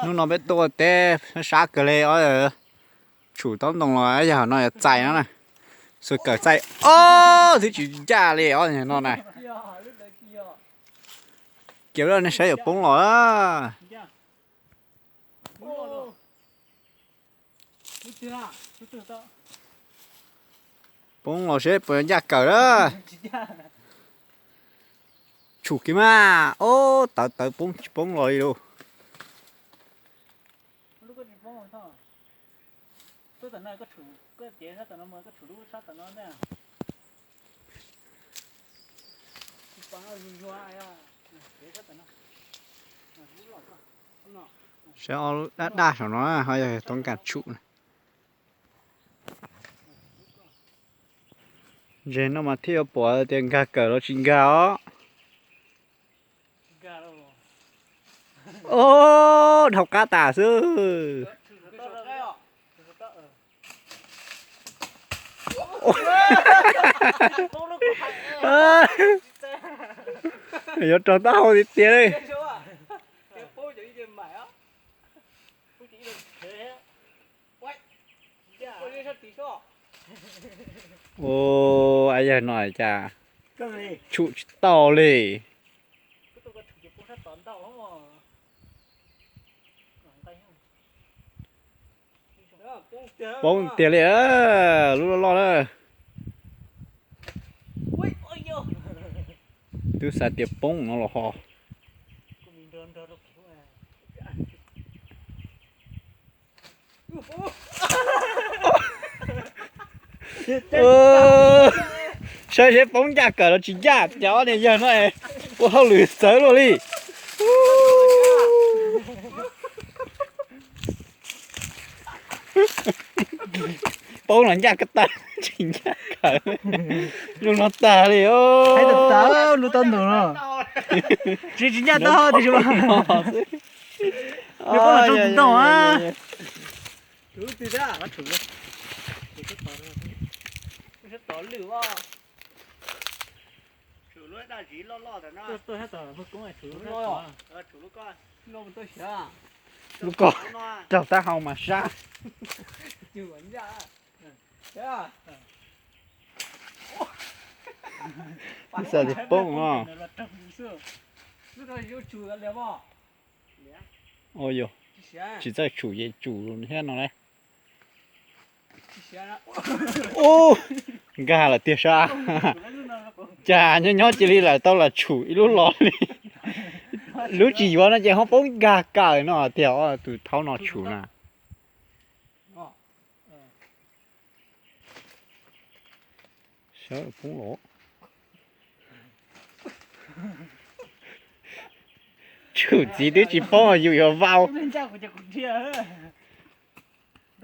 Hnub no peb tuaj teb sab kawg li os. Tshum taub ntoo los yog no yog txais no na. Xuas kawm txais os, twb tsis ncaj li os no na. Cia nej saib yuav poob los. Poob los seb puas ncaj kawm na. Tshum kiag mas, ob tawv tawv poob tsis poob los li lus. Saib ob dab daj saum no ho yog toob kas tshum na. Ntses no mas thiaj yuav pom tias nkag kawm los tsis nkag os. Ob, dhau qab tas xwb. Yuav raug taub hau tiag tiag li. Ua, yawg no cas tshum tsis tau li. Poob tiag li, lub loj loj na. Twb xav tias poob no los ho. Saib seb poob ncaj kawm los tsis ncaj, cov niag yawg no ua hauj lwm txawv luaj li. Poob los ncaj kawm tag, tsis ncaj kawm. Lub no tag li. Lub taub ntoos no tsis, tsis ncaj tau tias. Poob los tsob tus ntoo a. Lub ko raug taub hau mas sab. Xav tias poob no. Ua yog, tsis txawj tshum ces tsum thiab no lauj. Ub, nkag lawm tiag sab. Cas nyob nyob cia li lawm tau lam tshum ib lub los li. Lub tsis yuav no ces ho poob nkag kawm no tiag, tus thaub no tshum na. Sawv poob los. Tshum txiv twb tsis poob yus yuav vau.